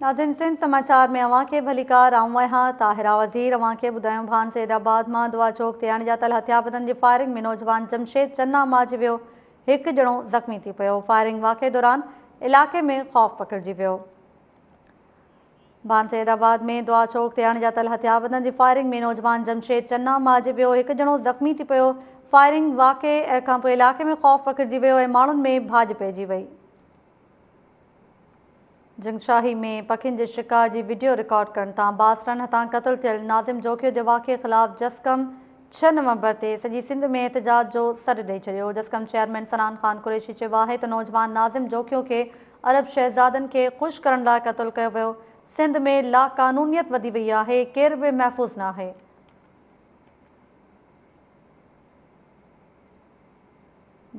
ناظرين سنڌ سماچار ۾ اوهان کي ڀليڪار آئون آهيان طاهره وزير اوهان کي ٻڌايون ڀان سيد آباد مان دعا چوڪ تي اڻڄاتل هٿياربندن جي فائرنگ ۾ نوجوان جمشيد چنا مارجي ويو هڪ ڄڻو زخمي ٿي پيو فائرنگ واقعي دوران علائقي ۾ خوف پکڙجي ويو ڀان سيد آباد ۾ دعا چوڪ تي اڻڄاتل هٿياربندن جي فائرنگ ۾ نوجوان جمشيد چنا مارجي ويو هڪ ڄڻو زخمي ٿي پيو فائرنگ واقعي کانپوء علائقي ۾ خوف پکڙجي ويو ۽ ماڻهن ۾ ڀاڄ پئجي وئي. جنگشاهي ۾ پکين جي شڪار جي وڊيو رڪارڊ ڪرڻ تان بااثرن هٿان قتل ٿيل ناظم جوکيو جي واقعي خلاف جسقم ڇهه نومبر تي سڄي سنڌ ۾ احتجاج جو سڏ ڏئي ڇڏيو. جسقم چيئرمين صنعان خان قريشي چيو آهي ته نوجوان ناظم جوکيو کي عرب شهزادن کي خوش ڪرڻ لاء قتل ڪيو ويو، سنڌ ۾ لاقانونيت وڌي وئي آهي، ڪير به محفوظ ناهي.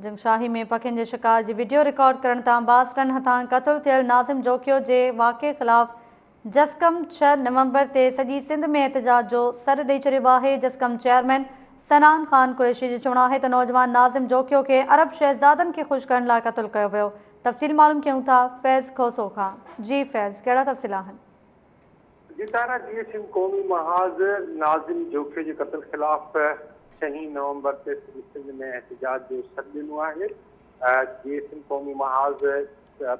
جنگشاهي ۾ پکين جي شڪار جي وڊيو رڪارڊ ڪرڻ تان بااثرن هٿان قتل ٿيل ناظم جوکيو جي واقعي خلاف جسقم ڇهه نومبر تي سڄي سنڌ ۾ احتجاج جو سڏ ڏئي ڇڏيو آهي. جسقم چيئرمين صنعان خان قريشي جو چوڻ آهي ته نوجوان ناظم جوکيو کي عرب شهزادن کي خوش ڪرڻ لاء قتل ڪيو ويو. تفصيل معلوم ڪيون ٿا فيض کوسو کان. جي فيض ڪهڙا تفصيل آهن؟ جي طاهره جي ايس ايم قومي محاذ ناظم جوکيو جي قتل خلاف ڇهين نومبر تي سڄي سنڌ ۾ احتجاج جو سڏ ڏنو آهي. جي ايس ايم قومي محاذ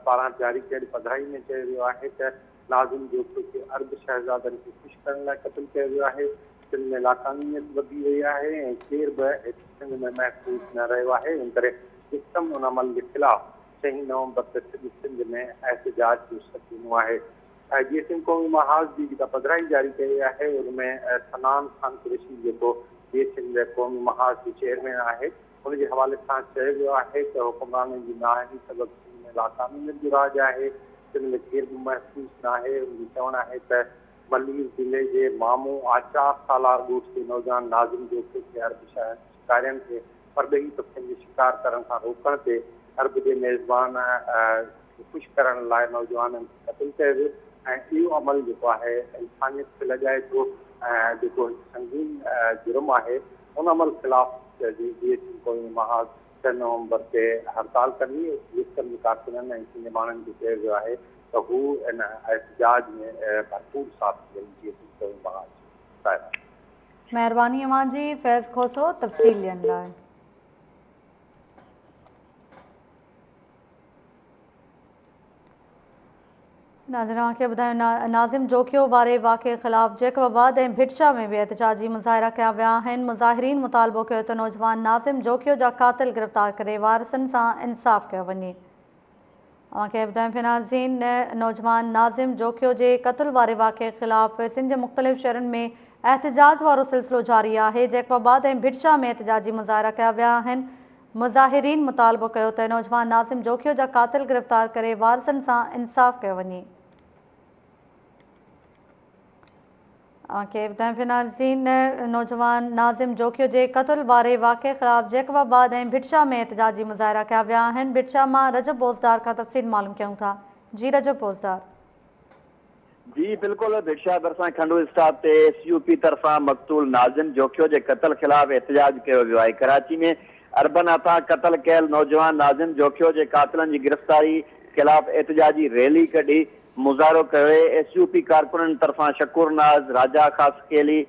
پاران جاري ڪيل پڌرائي ۾ چيو ويو آهي ته ناظم جوکيو کي عرب شهزادن کي خوش ڪرڻ لاء قتل ڪيو ويو آهي، سنڌ ۾ لاقانونيت وڌي وئي آهي ۽ ڪير به سنڌ ۾ محفوظ نه رهيو آهي، ان ڪري جسقم ان عمل جي خلاف ڇهين نومبر تي سڄي سنڌ ۾ احتجاج جو سڏ ڏنو آهي. آء جي سنڌ قومي محاذ جي جيڪا پڌرائي جاري ڪئي آهي ان ۾ صنعان خان قريشي جيڪو جي سنڌ قومي محاذ جو چيئرمين آهي ان جي حوالي سان چيو ويو آهي ته حڪمرانن جي نااهلي سبب سنڌ ۾ لاقانونيت جو راڄ آهي، سنڌ ۾ ڪير به محفوظ ناهي. ان جو چوڻ آهي ته ملير ضلعي جي مامو آچار سالار ڳوٺ جي نوجوان ناظم جوکيو کي عرب شڪارين کي پرڏيهي پکين جو شڪار ڪرڻ کان روڪڻ تي عرب جي ميزبان کي خوش ڪرڻ لاء نوجوانن کي قتل ڪيو ويو ۽ اهو عمل جيڪو آهي انسانيت کي لڄائي ٿو ۽ جيڪو هڪ سنگين جرم آهي ان عمل خلاف جي ايڇ ايم قومي محاذ ڇهه نومبر تي هڙتال ڪندي جسقم جي ڪارڪنن ۽ سنڌي ماڻهن کي چيو ويو آهي ته هو ان احتجاج ۾ ڀرپور ساٿ ڏين جي ايڇ ايم قومي محاذ سائره. مهرباني اوهان جي فيض کوسو تفصيل ڏيڻ لاء. ناظرين اوهان کي ٻڌايون ناظم جوکيو واري واقعي خلاف جيڪب آباد ۽ ڀٽشاهه ۾ به احتجاجي مظاهرا ڪيا ويا آهن مظاهرين مطالبو ڪيو ته نوجوان ناظم جوکيو جا قاتل گرفتار ڪري وارثن سان انصاف ڪيو وڃي. اوهان کي ٻڌايون پيا ناظرين نوجوان ناظم جوکيو جي قتل واري واقعي خلاف سنڌ جي مختلف شهرن ۾ احتجاج وارو سلسلو جاري آهي جيڪب آباد ۽ ڀٽشاهه ۾ احتجاجي مظاهرا ڪيا ويا آهن مظاهرين مطالبو ڪيو ته نوجوان ناظم جوکيو جا قاتل گرفتار ڪري وارثن سان انصاف ڪيو وڃي. اوهان کي ٻڌايون پيا ناظرين نوجوان ناظم جوکيو جي قتل واري واقعي خلاف جيڪب آباد ۽ ڀٽشاهه ۾ احتجاجي مظاهرا ڪيا ويا آهن ڀٽشاهه مان رجب بوزدار کان تفصيل معلوم ڪيون ٿا جي رجب بوزدار. جي بلڪل ڀٽشاهه ڀرسان کنڊو اسٽاپ تي ايس يو پي طرفان مقتول ناظم جوکيو جي قتل خلاف احتجاج ڪيو ويو آهي ڪراچي ۾ عربن هٿان قتل ڪيل نوجوان ناظم جوکيو جي قاتلن جي گرفتاري خلاف احتجاجي ريلي ڪڍي مظاهرو ڪيو ايس يو پي ڪارڪنن طرفان شڪور ناز، راجا خاصخيلي،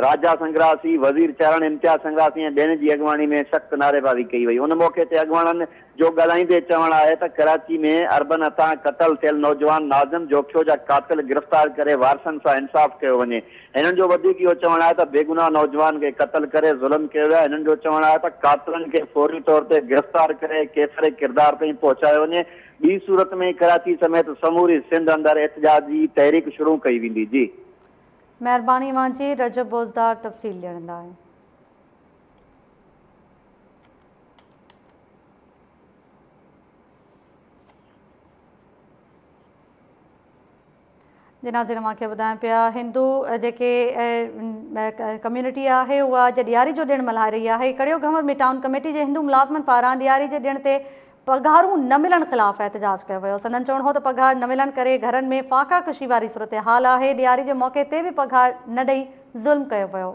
راجا سنگراسي، وزير چارڻ، امتياز سنگراسي ۽ ٻين جي اڳواڻي ۾ سخت نعريبازي ڪئي وئي. ان موقعي تي اڳواڻن جو ڳالهائيندي چوڻ آهي ته ڪراچي ۾ عربن هٿان قتل ٿيل نوجوان ناظم جوکيو جا قاتل گرفتار ڪري وارثن سان انصاف ڪيو وڃي. هنن جو وڌيڪ اهو چوڻ آهي ته بيگناهه نوجوان کي قتل ڪري ظلم ڪيو ويو آهي. هنن جو چوڻ آهي ته قاتلن کي فوري طور تي گرفتار ڪري ڪيفر ڪردار تائين پهچايو وڃي. ٻي صورت ۾ ڪراچي سميت سموري سنڌ اندر احتجاجي تحريڪ شروع ڪئي ويندي. جي. مهرباني اوهان جي رجب بوزدار تفصيل ڏيڻ لاء. جي ناظرين اوهان کي ٻڌايان پيا هندو جيڪي ڪميونٽي آهي اها اڄ ڏياري جو ڏڻ ملهائي رهي آهي ڪڙيو گهنور ۾ ٽائون ڪميٽي جي هندو ملازمن پاران ڏياري جي ڏڻ تي پگهارون نه ملڻ خلاف احتجاج ڪيو ويو سندن چوڻ هو ته پگهار نه ملڻ ڪري گهرن ۾ فاقا ڪشي واري صورتحال آهي ڏياري جي موقعي تي به پگهار نه ڏئي ظلم ڪيو ويو.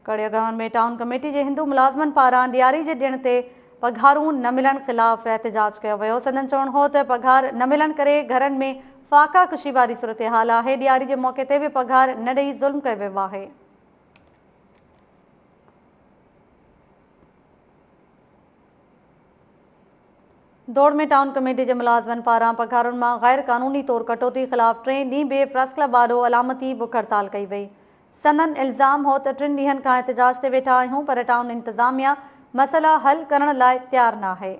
ڪڙيگهون ۾ ٽائون ڪميٽي جي هندو ملازمن پاران ڏياري جي ڏڻ تي پگهارون نه ملڻ خلاف احتجاج ڪيو ويو. سندن چوڻ هو ته پگهار نه ملڻ ڪري گهرن ۾ فاقا ڪشي واري صورتحال آهي، ڏياري جي موقعي تي به پگهار نه ڏئي ظلم ڪيو ويو آهي. دوڙ ۾ ٽائون ڪميٽي جي ملازمن پاران پگهارن مان غير قانوني طور ڪٽوتي خلاف ٽئين ڏينهن به پريس ڪلب آڏو علامتي بک هڙتال ڪئي وئي. سندن الزام هو ته ٽن ڏينهن کان احتجاج تي ويٺا آهيون پر ٽائون انتظاميا مسئلا حل ڪرڻ لاء تيار ناهي.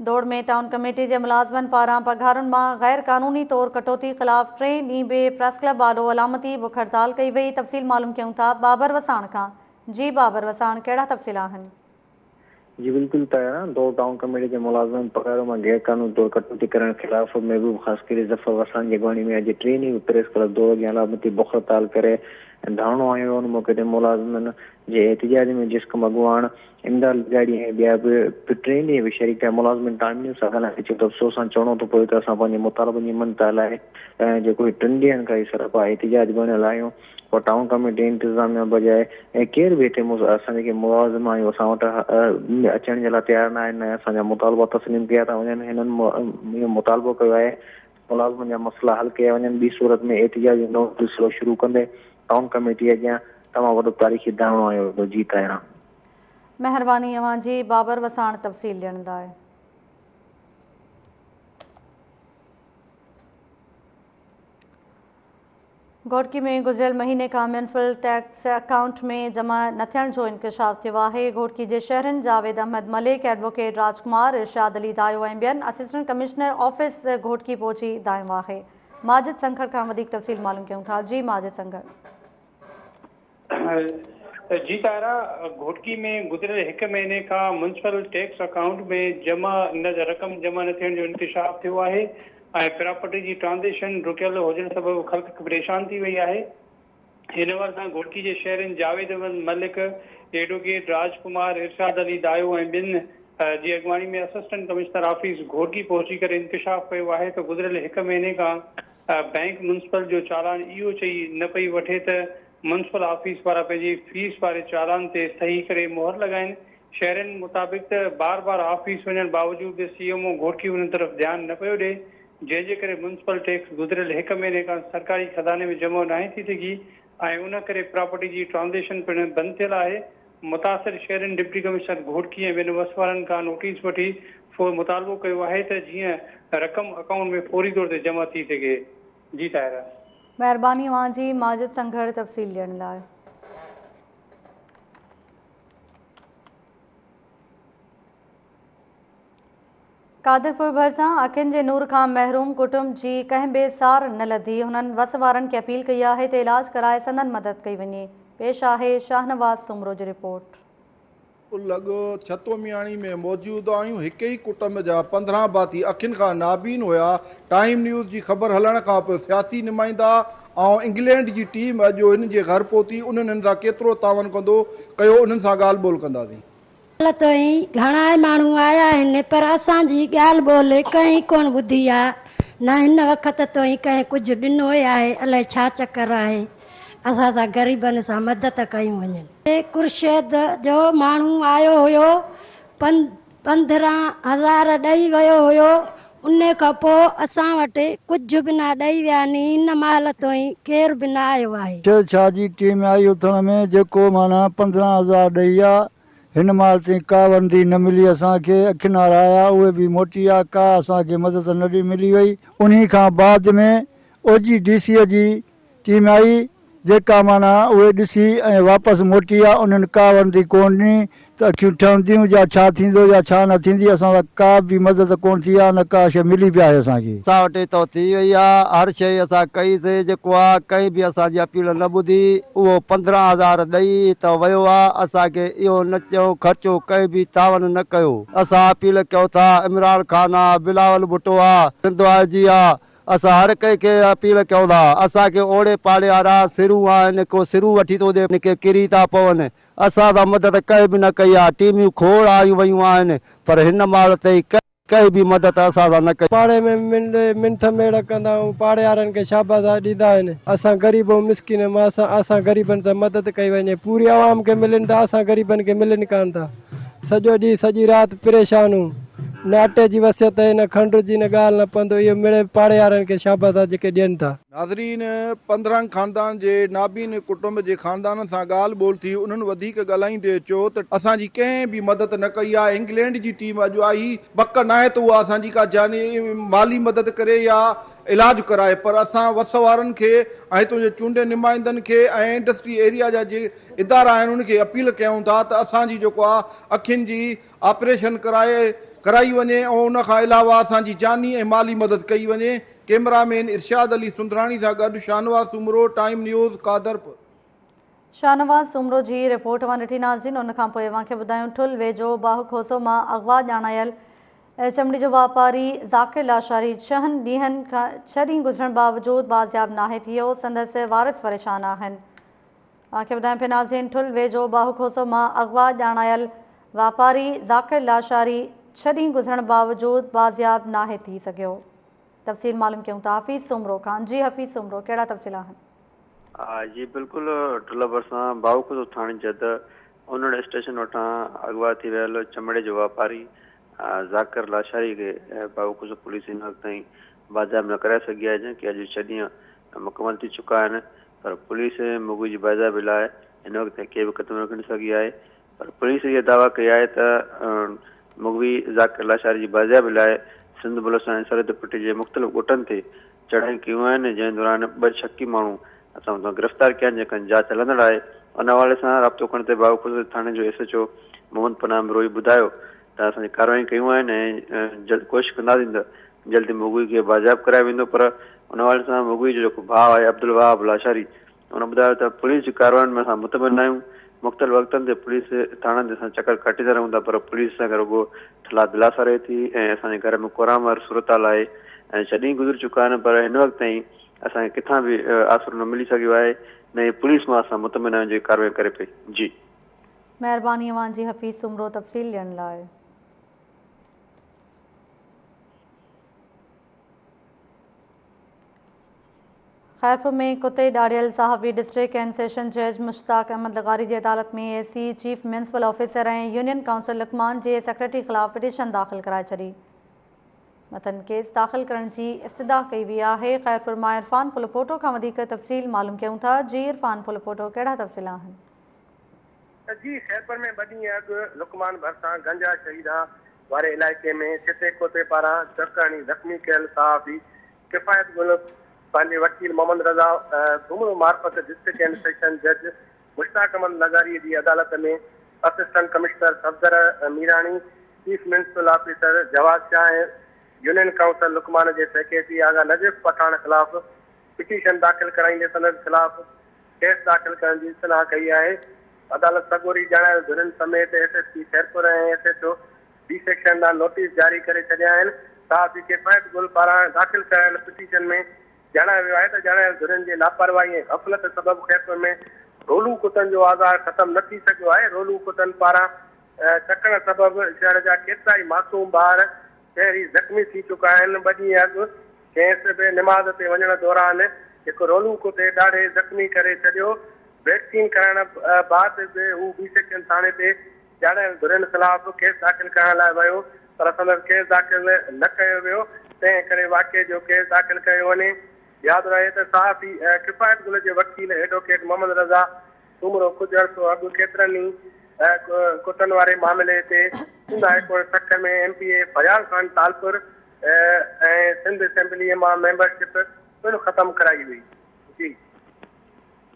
دوڙ ۾ ٽائون ڪميٽي جي ملازمن پاران پگهارن مان غير قانوني طور ڪٽوتي خلاف ٽئين ڏينهن به پريس ڪلب آڏو علامتي بک هڙتال ڪئي وئي، تفصيل معلوم ڪيون ٿا بابر وساڻ کان، جي بابر وساڻ ڪهڙا تفصيل آهن؟ جي بلڪل طاهره، دور ٽائون ڪميٽي جي ملازمن پگهارن مان غير قانوني طور ڪٽوتي ڪرڻ خلاف محبوب خاصخيلي ظفر وساڻ جي اڳواڻي ۾ اڄ ٽئين ڏينهن به پريس ڪلب دور اڳيان علامتي بک هڙتال ڪري ڌرڻو هنيو ويو ان موقعي تي ملازمن جي احتجاج ۾ جسقم اڳواڻ امداد لغاري ۽ ٻيا به ٽئين ڏينهن به شريڪ ٿيا ملازمن ٽائيم نيوز سان ڳالهائيندي چيو ته افسوس سان چوڻو ٿو پوي ته اسان پنهنجي مطالبن جي مڃتا لاء جيڪو هي ٽن ڏينهن کان هي سراپا احتجاج بڻيل آهيون پوء ٽائون ڪميٽي انتظاميا بجاء ۽ ڪير به هتي اسان جيڪي ملازم آهيون اسان وٽ اچڻ جي لاء تيار نه آهن ۽ اسان جا مطالبا تسليم ڪيا ٿا وڃن هنن اهو مطالبو ڪيو آهي ته ملازمن جا مسئلا حل ڪيا وڃن ٻي صورت ۾ احتجاج جو نئون سلسلو شروع ڪندي ٽائون ڪميٽي اڳيان تمام وڏو تاريخي ڌرڻو هنيو ويندو جي طاهره. مهرباني اوهان جي بابر وساڻ تفصيل ڏيڻ لاء. گهوٽڪي ۾ گذريل مهيني کان ميونسپل ٽيڪس اڪائونٽ ۾ جمع نه ٿيڻ جو انڪشاف ٿيو آهي. گهوٽڪي جي شهرين جاويد احمد ملڪ، ايڊووڪيٽ راج ڪمار، ارشاد علي دايو ۽ ٻين اسسٽنٽ ڪمشنر آفيس گهوٽڪي پهچي دانهيو آهي. ماجد سنگهڙ کان وڌيڪ تفصيل معلوم ڪيون ٿا. جي ماجد سنگهڙ. جي طاهره، گهوٽڪي ۾ گذريل هڪ مهيني کان ميونسپل ٽيڪس اڪائونٽ ۾ جمع نه رقم جمع نه ٿيڻ جو انڪشاف ٿيو آهي. ۽ پراپرٽي جي ٽرانزيشن رڪيل هجڻ سبب خلق پريشان ٿي وئي آهي. ان حوالي سان گهوٽڪي جي شهرين جاويد احمد ملڪ، ايڊووڪيٽ راج ڪمار، ارشاد علي دايو ۽ ٻين جي اڳواڻي ۾ اسسٽنٽ ڪمشنر آفيس گهوٽڪي پهچي ڪري انڪشاف ڪيو آهي ته گذريل هڪ مهيني کان بئنڪ ميونسپل جو چالان اهو چئي نه پئي وٺي ته ميونسپل آفيس وارا پنهنجي فيس واري چالان تي صحيح ڪري مهر لڳائين شهرين مطابق ته بار بار آفيس وڃڻ باوجود به سي ايم او گهوٽڪي انهن طرف ڌيان نه پيو ڏئي جنهن جي ڪري ميونسپل ٽيڪس گذريل هڪ مهيني کان سرڪاري خزاني ۾ جمع ناهي ٿي سگهي ۽ ان ڪري پراپرٽي جي ٽرانزيشن پڻ بند ٿيل آهي متاثر شهرين ڊپٽي ڪمشنر گهوٽڪي ۽ ٻين وس وارن کان نوٽيس وٺي مطالبو ڪيو آهي ته جيئن رقم اڪائونٽ ۾ فوري طور تي جمع ٿي سگهي جي طاهره. مهرباني اوهان جي ماجد سنگهڙ تفصيل ڏيڻ لاء. قادرپور ڀرسان اکين جي نور کان محروم ڪٽنب جي ڪنهن به سار نه لڌي، هنن وس وارن کي اپيل ڪئي آهي ته علاج ڪرائي سندن مدد ڪئي وڃي، پيش آهي شاهنواز سومرو جي رپورٽ. لڳ ڇتو مياڻي ۾ موجود آهيون، هڪ ئي ڪٽنب جا 15 ڀاتي اکين کان نابين هيا، ٽائيم نيوز جي خبر هلڻ کان پوء سياسي نمائندا ۽ انگلينڊ جي ٽيم اڄ هن جي گهر پهتي، انهن هن سان ڪيترو تعاون ڪندو ڪيو انهن سان ڳالهه ٻولهه ڪنداسين. ڪالهه تائين گهڻائي ماڻهو آيا آهن پر اسان جي ڳالهه ٻولهه ڪنهن ڪونه ٻڌي آ نه هن وقت تائين ڪنهن ڪجهه ڏنو ئي آهي الائي ڇا چڪر آهي اسان سان غريبن سان مدد ڪيون وڃن. خورشيد جو ماڻهو آيو هيو 15,000 ڏئي ويو هيو ان کان پوء اسان وٽ ڪجهه به نه ڏئي ويا ني هن مهل تائين ڪير به نه آيو آهي. شهنشاهه جي ٽيم آئي اٿڻ ۾ جيڪو معنيٰ 15,000 ڏئي ويا هن مهل تائين ڪا ورندي نه ملي اسان کي اکين وارا آيا اهي به موٽي ويا ڪا اسان کي مدد نه ڏي ملي وئي انهي کان بعد ۾ او جي ڊي سي جي ٽيم آئي جيڪا معنيٰ اهي ڏسي ۽ واپس موٽي آ انهن ڪا ورندي ڪونه ڏني ته اکيون ٺهنديون يا ڇا ٿيندو يا ڇا نه ٿيندي اسان سان ڪا به مدد ڪونه ٿي آ نه ڪا شيء ملي به آهي اسان کي. اسان وٽ اتو ٿي وئي آ هر شيء اسان ڪئي سي جيڪو آ ڪنهن به اسان جي اپيل نه ٻڌي اهو 15,000 ڏئي اتو ويو آ اسان کي اهو نه چيو خرچو ڪنهن به تعاون نه ڪيو اسان اپيل ڪيو ٿا عمران خان آ بلاول ڀٽو آ سنڌ آء جي آ اسان هر ڪنهن کي اپيل ڪيون ٿا، اسان کي اوڙي پاڙي وارا سرون آهن، ڪو سرون وٺي ٿو ڏي، ڪي ڪري ٿا پون، اسان سان مدد ڪنهن به نه ڪئي آهي، ٽيميون کوڙ آيون ويون آهن، پر هن مهل تائين ڪنهن. ڪنهن به مدد اسان سان نه ڪئي. پاڙي ۾ منٿ ميڙ ڪندا ۽ پاڙي وارن کي شاباسا ڏيندا آهن. اسان غريب ۽ مسڪين اسان غريبن سان مدد ڪئي وڃي. پوري عوام کي ملن ٿا اسان غريبن کي ملن ڪانه ٿا. سڄو ڏينهن سڄي رات پريشان هون. نه اٽي جي وصيت آهي نه کنڊ جي نه ڳالهه نه پنڌ اهو مڙئي پاڙي وارن کي شاباسا جيڪي ڏين ٿا. ناظرين 15 خاندان جي نابين ڪٽنب جي خاندانن سان ڳالهه ٻولهه ٿي انهن وڌيڪ ڳالهائيندي چيو ته اسان جي ڪنهن به مدد نه ڪئي آهي انگلينڊ جي ٽيم اڄ آئي پڪ ناهي ته اها اسان جي ڪا جاني مالي مدد ڪري يا علاج ڪرائي پر اسان وس وارن کي ۽ هتون جي چونڊي نمائندن کي ۽ انڊسٽري ايريا جا جي ادارا آهن انهن کي اپيل ڪيون ٿا ته اسان جي جيڪو آهي اکين جي آپريشن ڪرائي ڪرائي وڃي ۽ ان کان علاوه اسان جي جاني ۽ مالي مدد ڪئي وڃي. ڪئميرا مين ارشاد علي سندراڻي سان گڏ شاهنواز سومرو، ٽائيم نيوز، قادرپور. شاهنواز سومرو جي رپورٽ اوهان ڏٺي ناظرين ان کان پوء اوهان کي ٻڌايون ٺل ويجهو باهه کوسو مان اغوا ڄاڻايل چمڙي جو واپاري ذاڪر لاشاري ڇهن ڏينهن ڇهه ڏينهن گذرڻ باوجود بازياب ناهي ٿيو سندس وارث پريشان آهن اوهان کي ٻڌايون پيا ناظرين ٺل ويجهو باهه کوسو مان اغوا ڄاڻايل واپاري ذاڪر لاشاري ڇهه ڏينهن گذرڻ باوجود بازياب ناهي ٿي سگهيو. تفصيل معلوم ڪيون ٿا حفيظ سومرو کان. جي حفيظ سومرو ڪهڙا تفصيل آهن؟ جي بلڪل ٺل ڀرسان باهوکوسو ٿاڻي جد انڙ اسٽيشن وٽان اغوا ٿي ويل چمڙي جو واپاري ذاڪر لاشاري کي باهوکوسو پوليس هن وقت تائين بازياب نه ڪرائي سگهي آهي جنهن کي اڄ ڇهه ڏينهن مڪمل ٿي چڪا آهن پر پوليس مغوي جي بازيابي لاء هن وقت تائين ڪي به قدم نه کڻي سگهي آهي پر پوليس اها دعويٰ ڪئي آهي ته مغوي ذاڪر لاشاري جي بازيابي لاء سنڌ بلوچستان ۽ سرحد پٽي جي مختلف ڳوٺن تي چڙهايون ڪيون آهن جنهن دوران ٻه شڪي ماڻهو اسان وٽان گرفتار ڪيا آهن جنهن کان جاچ هلندڙ آهي ان حوالي سان رابطو ڪرڻ تي باوقوس ٿاڻي جو ايس ايڇ او محمد پناهه بروهي ٻڌايو ته اسان جي ڪارروايون ڪيون آهن ۽ جلد ڪوشش ڪنداسين ته جلد مغوي کي بازياب ڪرايو ويندو پر ان حوالي سان مغوي جو جيڪو ڀاء آهي عبدالوهاب لاشاري هن ٻڌايو ته پوليس جي ڪاررواين ۾ اسان مطمئن ناهيون، مختلف وقتن تي پوليس ٿاڻن تي اسان چڪر ڪاٽيندا رهون ٿا پر پوليس اسان کي رڳو ٺلها دلاسا رهي ٿي ۽ اسان جي گهر ۾ ڪهرام واري صورتحال آهي ۽ ڇهه ڏينهن گذري چڪا آهن پر هن وقت تائين اسان کي ڪٿان به آسرو نه ملي سگهيو آهي نه ئي پوليس مان اسان مطمئن آهيون جيڪي ڪارروايون ڪري پئي. جي. مهرباني اوهان جي حفيظ سومرو تفصيل ڏيڻ لاء. خيرپور ۾ ڪتي ڏاڙهيل صحافي ڊسٽرڪٽ اينڊ سيشن جج مشتاق احمد لغاري جي عدالت ۾ A C, chief municipal officer ۽ union council Luqman جي سيڪريٽري خلاف پٽيشن داخل ڪرائي ڇڏي. مٿن ڪيس داخل ڪرڻ جي استدعا ڪئي وئي آهي. خيرپور مان عرفان ڦلپوٽو کان وڌيڪ تفصيل معلوم ڪيون ٿا. جي عرفان ڦلپوٽو ڪهڙا تفصيل آهن؟ جي خيرپور ۾ ٻه ڏينهن اڳ لقمان ڀرسان گنجا شهيدان واري علائقي ۾ ڇتي ڪوتي پاران چڪ هڻي زخمي ڪيل صحافي ڪفايت گل پنهنجي وڪيل محمد رضا سومرو معرفت ڊسٽرڪٽ اينڊ سيشن جج مشتاق احمد لغاري جي عدالت ۾ assistant commissioner Safdar Mirani, chief municipal officer Jawad Shah ۽ union council Luqman جي سيڪريٽري آغا نجف پٺاڻ خلاف پٽيشن داخل ڪرائيندي سندس خلاف ڪيس داخل ڪرڻ جي استدعا ڪئي آهي. عدالت سڳوري ڄاڻايل ڌرين سميت S S P Khairpur ۽ S H O B section ڏانهن نوٽيس جاري ڪري ڇڏيا آهن. صحافي ڪفايت گل پاران داخل ڪرايل پٽيشن ۾ ڄاڻايو ويو آهي ته ڄاڻايل ڌرين جي لاپرواهي ۽ غفلت سبب خيرپور ۾ رولو ڪتن جو آزار ختم نه ٿي سگهيو آهي، رولو ڪتن پاران چڪڻ سبب شهر جا ڪيترائي معصوم ٻار شهري زخمي ٿي چڪا آهن، ٻه ڏينهن اڳ کيس به نماز تي وڃڻ دوران هڪ رولو ڪتي ڏاڙهي زخمي ڪري ڇڏيو، ويڪسين ڪرائڻ بعد به هو بي سيڪشن ٿاڻي تي ڄاڻايل ڌرين خلاف ڪيس داخل ڪرائڻ لاء ويو پر سندس ڪيس داخل نه ڪيو ويو تنهن ڪري واقعي جو ڪيس داخل ڪيو وڃي. ياد رهي ته صحافي ڪفايت گل جي وڪيل ايڊووڪيٽ محمد رضا سومرو ڪجهه عرصو اڳ ڪيترن ئي ڪتن واري معاملي تي Sindh high court Sukkur ۾ M P A Faryal Khan Talpur ۽ Sindh اسيمبليء مان ميمبرشپ پڻ ختم ڪرائي هئي. جي.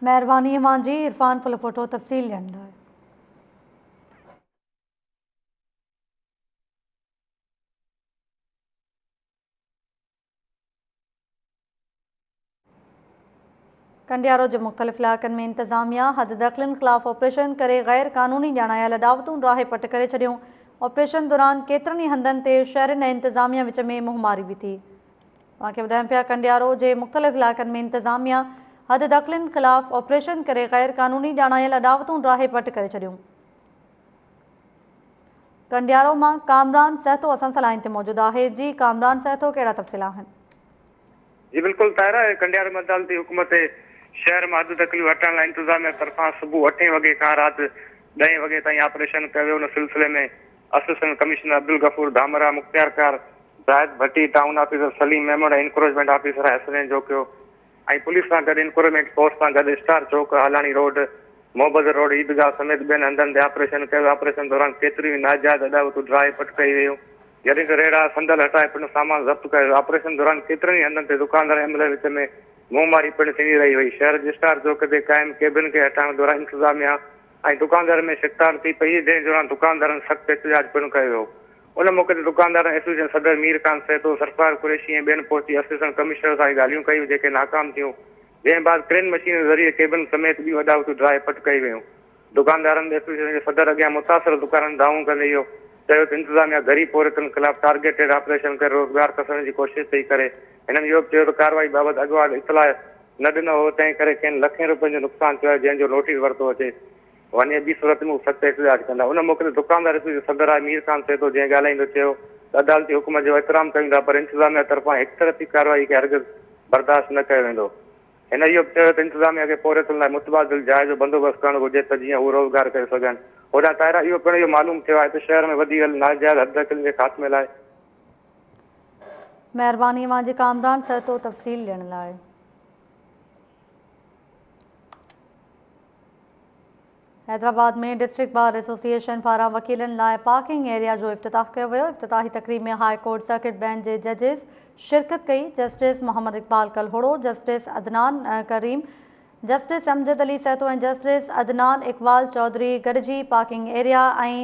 مهرباني اوهان جي عرفان ڦلپوٽو تفصيل ڏيڻ لاء. ڪنڊيارو جي مختلف علائقن ۾ انتظاميا حد دخلين خلاف آپريشن ڪري غير قانوني ڄاڻايل اڏاوتون ڊاهي پٽ ڪري ڇڏيون آپريشن دوران ڪيترن ئي هنڌن تي شهرين ۽ انتظاميا وچ ۾ منهن ماري به ٿي. اوهان کي ٻڌايون پيا ڪنڊيارو جي مختلف علائقن ۾ انتظاميا حد دخلين خلاف آپريشن ڪري غير قانوني ڄاڻايل اڏاوتون ڊاهي پٽ ڪري ڇڏيون. ڪنڊيارو مان ڪامران سهتو اسان سان لائين تي موجود آهي. جي ڪامران سهتو ڪهڙا تفصيل آهن؟ جي بلڪل طاهره، ڪنڊيارو ۾ عدالتي حڪم تي شهر مان حد دخليون هٽائڻ لاء انتظاميا طرفان صبح اٺين وڳي کان رات ڏهين وڳي تائين آپريشن ڪيو ويو ان سلسلي ۾ اسسٽنٽ ڪمشنر عبدالغفور ڌامراهه، مختيارڪار Zahid Bhatti, town officer Saleem Memon ۽ encroachment officer Hasnain Jokhio ۽ police سان گڏ انڪروچمينٽ فورس سان گڏ اسٽار چوڪ، هالاڻي روڊ، محبت روڊ، عيدگاهه سميت ٻين هنڌن تي آپريشن ڪيو ويو، آپريشن دوران ڪيتريون ئي ناجائز اڏاوتون ڊاهي پٽ ڪئي ويون، جڏهن ته ريڙها، صندل هٽائي پڻ سامان ضبط ڪيو ويو، آپريشن دوران ڪيترن ئي هنڌن تي دڪاندار ۽ عملي وچ ۾ منهن ماري پڻ ٿيندي رهي وئي، شهر جي اسٽار چوڪ تي قائم ڪيبن کي هٽائڻ دوران انتظاميا ۽ دڪاندارن ۾ ڇڪتاڻ ٿي پئي، جنهن دوران دڪاندارن سخت احتجاج پڻ ڪيو ويو. ان موقعي تي دڪاندارن ايسوسيئيشن صدر مير خان سهتو، سرفراز قريشي ۽ ٻين پهچي اسسٽنٽ ڪمشنر سان ڳالهيون ڪيون جيڪي ناڪام ٿيون، جنهن بعد ڪرين مشين ذريعي ڪيبن سميت ٻيون اڏاوتون ڊاهي پٽ ڪئي ويون. دڪاندارن ايسوسيئيشن جي صدر اڳيان متاثر دڪانن دانهون ڪندي اهو چيو ته انتظاميا غريب پورهيتن خلاف ٽارگيٽيڊ آپريشن ڪري روزگار کسڻ جي ڪوشش پئي ڪري. هنن اهو به چيو ته ڪارروائي بابت اڳواٽ اطلاع نه ڏنو هو تنهن ڪري کين لکين روپين جو نقصان ٿيو آهي جنهن جو نوٽيس ورتو اچي وڃي ٻي صورت ۾ هو سخت احتجاج ڪندا. ان موقعي تي دڪاندار ايسوسيئيشن جي صدر آهي مير خان سهتو جنهن ڳالهائيندو چيو ته عدالتي حڪم جو احترام ڪيون ٿا پر انتظاميا طرفان هڪ طرفي ڪارروائي کي هرگز برداشت نه ڪيو ويندو. هن اهو به چيو ته انتظاميا کي پورهيتن لاء متبادل جاء جو بندوبست ڪرڻ گهرجي ته جيئن هو روزگار ڪري سگهن. هوڏانهن طاهره اهو پڻ اهو معلوم ٿيو آهي ته شهر ۾ وڌي ويل ناجائز حددخلين جي خاتمي لاء مهرباني اوهان جي ڪامران سهتو تفصيل ڏيڻ لاء. حيدرآباد ۾ ڊسٽرڪٽ بار ايسوسيئيشن پاران وڪيلن لاء پارڪنگ ايريا جو افتتاح ڪيو ويو. افتتاحي تقريب ۾ هاء ڪورٽ سرڪٽ بينچ جي ججز شرڪت ڪئي. Justice Muhammad Iqbal Kalhoro, justice Adnan Karim, justice Amjad Ali Sahito ۽ justice Adnan Iqbal Chaudhry گڏجي پارڪنگ ايريا ۽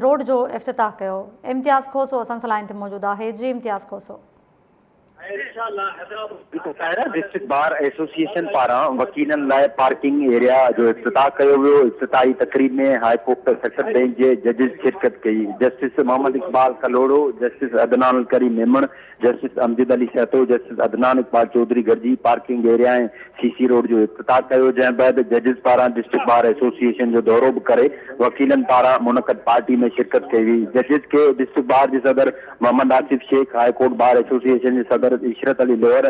روڊ جو افتتاح ڪيو. امتياز کوسو اسان سان لائين تي موجود آهي. جي Imtiaz Khoso. District bar association پاران وڪيلن لاء پارڪنگ ايريا جو افتتاح ڪيو ويو، افتتاحي تقريب ۾ هاء ڪورٽ سيشن بينچ جي ججز شرڪت ڪئي، justice Muhammad Iqbal Kalhoro, justice Adnan Alkarim Memon, justice Amjad Ali Sahito, justice Adnan Iqbal Chaudhry گڏجي پارڪنگ ايريا ۽ سي سي روڊ جو افتتاح ڪيو، جنهن بعد ججز پاران ڊسٽرڪٽ بار ايسوسيئيشن جو دورو به ڪري وڪيلن پاران منعقد پارٽي ۾ شرڪت ڪئي وئي، ججز کي ڊسٽرڪٽ بار جي صدر Muhammad Asif Shaikh, high court bar association جي صدر عشرت علي لوهر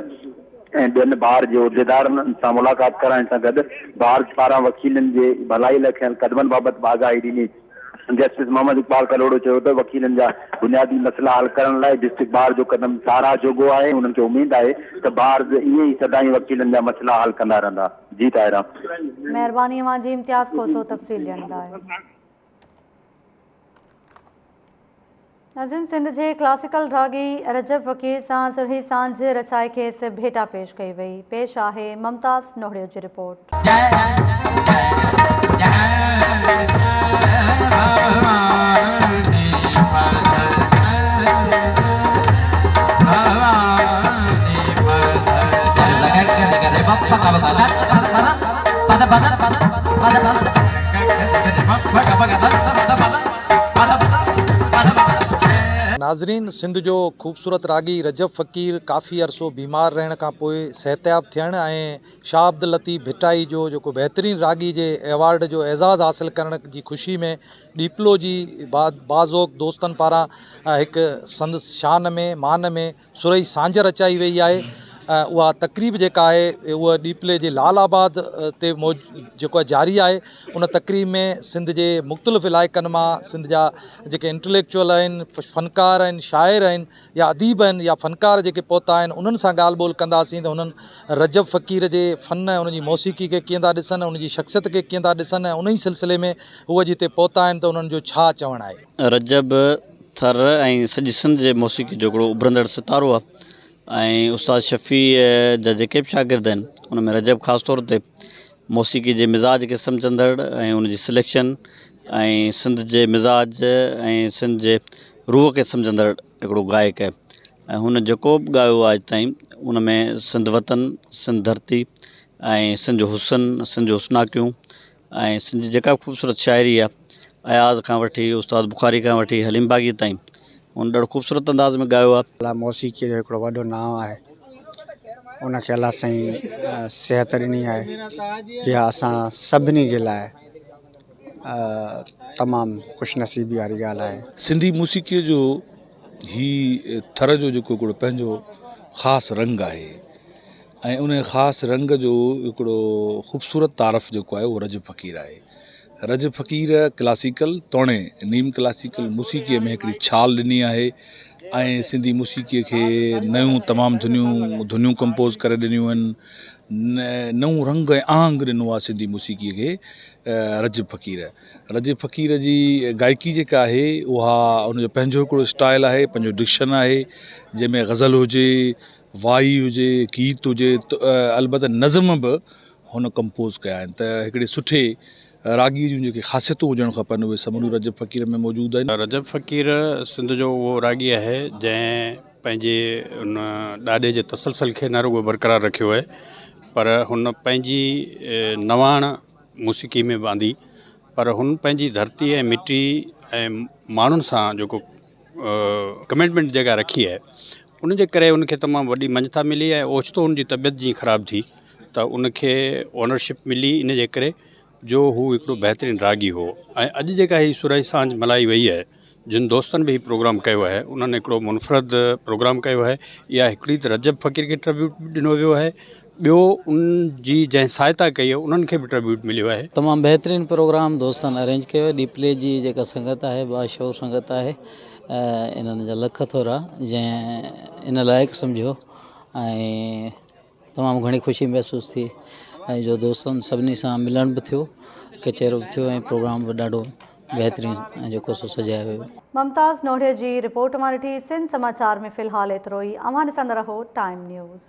۽ ٻين بار جي عهديدارن سان ملاقات ڪرائڻ سان گڏ بار پاران وڪيلن جي ڀلائي لاء کنيل قدمن بابت به آگاهي ڏني. جسٽس محمد اقبال ڪلهوڙو چيو ته وڪيلن جا بنيادي مسئلا حل ڪرڻ لاء ڊسٽرڪٽ بار جو قدم ساراهه جوڳو آهي، انهن کي اميد آهي ته بارز ائين ئي سدائين وڪيلن جا مسئلا حل ڪندا رهندا. جي طاهره. مهرباني اوهان جي امتياز کوسو تفصيل ڏيڻ لاء. ناظرين سنڌ جي ڪلاسيڪل راڳي رجب فقير سان سرهي سانجهه رچائي کيس ڀيٽا پيش ڪئي وئي. پيش آهي ممتاز نوهڙيو جي رپورٽ. ناظرين سنڌ جو خوبصورت راڳي رجب فقير ڪافي عرصو بيمار رهڻ کان پوء صحتياب ٿيڻ ۽ شاهه عبداللطيف ڀٽائي جو جيڪو بهترين راڳي جي ايوارڊ جو اعزاز حاصل ڪرڻ جي خوشي ۾ ڏيپلو جي باذوق دوستن پاران هڪ سندس شان ۾ مان ۾ سرهي سانجهه رچائي وئي آهي اها تقريب جيڪا آهي اها ڏيپلي جي لال آباد تي جيڪو آهي جاري آهي ان تقريب ۾ سنڌ جي مختلف علائقن مان سنڌ جا جيڪي انٽليڪچوئل آهن فنڪار آهن شاعر آهن يا اديب آهن يا فنڪار جيڪي پهتا آهن انهن سان ڳالهه ٻولهه ڪنداسين ته انهن رجب فقير جي فن ۽ ان جي موسيقي کي ڪيئن ٿا ڏسن ان جي شخصيت کي ڪيئن ٿا ڏسن ۽ ان ئي سلسلي ۾ هو اڄ هتي پهتا آهن ته انهن جو ڇا چوڻ آهي. رجب ٿر ۽ سڄي سنڌ جي موسيقي جو هڪڙو اڀرندڙ ستارو آهي ۽ استاد شفيع جا جيڪي به شاگرد آهن ان ۾ رجب خاص طور تي موسيقي جي مزاج کي سمجهندڙ ۽ ان جي سليڪشن ۽ سنڌ جي مزاج ۽ سنڌ جي روح کي سمجهندڙ هڪڙو گائڪ آهي ۽ هن جيڪو به ڳايو آهي اڄ تائين ان ۾ سنڌ وطن سنڌ ڌرتي ۽ سنڌ جو حسن سنڌ جون حسناڪيون ۽ سنڌ جي جيڪا به خوبصورت شاعري آهي اياز کان وٺي استاد بخاري کان وٺي حليم باغي تائين هن ڏاڍو خوبصورت انداز ۾ ڳايو آهي. الله موسيقي جو هڪڙو وڏو نانء آهي ان کي الله سائين صحت ڏني آهي اها اسان سڀني جي لاء تمام خوش نصيبي واري ڳالهه آهي. سنڌي موسيقيء جو هي ٿر جو جيڪو هڪڙو پنهنجو خاص رنگ آهي ۽ ان خاص رنگ جو هڪڙو خوبصورت تعارف جيڪو آهي اهو رجب فقير آهي. رجب فقير ڪلاسيڪل توڻي نيم ڪلاسيڪل موسيقيء ۾ هڪڙي ڇال ڏني آهي ۽ سنڌي موسيقيء کي نيون تمام ڌنيون ڌنيون ڪمپوز ڪري ڏنيون آهن. نئون رنگ ۽ آهنگ ڏنو آهي سنڌي موسيقيء کي رجب فقير. رجب فقير جي گائڪي جيڪا آهي اها ان جو پنهنجو هڪڙو اسٽائل آهي پنهنجو ڊڪشن آهي جنهن ۾ غزل هجي وائي هجي گيت هجي البته نظم به هن ڪمپوز ڪيا آهن ته هڪڙي سٺي راڳي جون جيڪي خاصيتون هجڻ کپن اهي سموريون رجب فقير ۾ موجود آهن. رجب فقير سنڌ جو اهو راڳي آهي جنهن پنهنجي ان ڏاڏي جي تسلسل کي نه رڳو برقرار رکيو آهي پر هن پنهنجي نواڻ موسيقي ۾ به آندي پر هن پنهنجي ڌرتي ۽ مٽي ۽ ماڻهن سان جيڪو ڪمٽمينٽ جيڪا رکي آهي ان جي ڪري ان کي تمام وڏي مڃتا ملي ۽ اوچتو ان جي طبيعت جيئن خراب ٿي ته ان کي اونرشپ ملي ان جي ڪري جو هو هڪڙو بهترين راڳي هو ۽ اڄ جيڪا هي سرائي سانجهه ملهائي وئي آهي جن دوستن به هي پروگرام ڪيو آهي انهن هڪڙو منفرد پروگرام ڪيو آهي اها هڪڙي ته رجب فقير کي ٽربيوٽ ڏنو ويو آهي ٻيو ان جي جنهن سهائتا ڪئي آهي انهن کي به ٽربيوٽ مليو آهي. تمام بهترين پروگرام دوستن ارينج ڪيو آهي ڏيپلي جي جيڪا سنگت آهي باشعور سنگت آهي انهن جا لک ٿورا جنهن ان لائق سمجهيو ۽ تمام گهڻي خوشي محسوس ٿي ۽ جو دوستن سڀني سان ملڻ به ٿيو ڪچهرو به ٿيو ۽ پروگرام به ڏاڍو بهترين جيڪو سو سجايو ويو. ممتاز نوڙي جي رپورٽ مان ڏٺي سنڌ سماچار ۾ في الحال ايترو ئي اوهان ڏسندا رهو ٽائيم نيوز.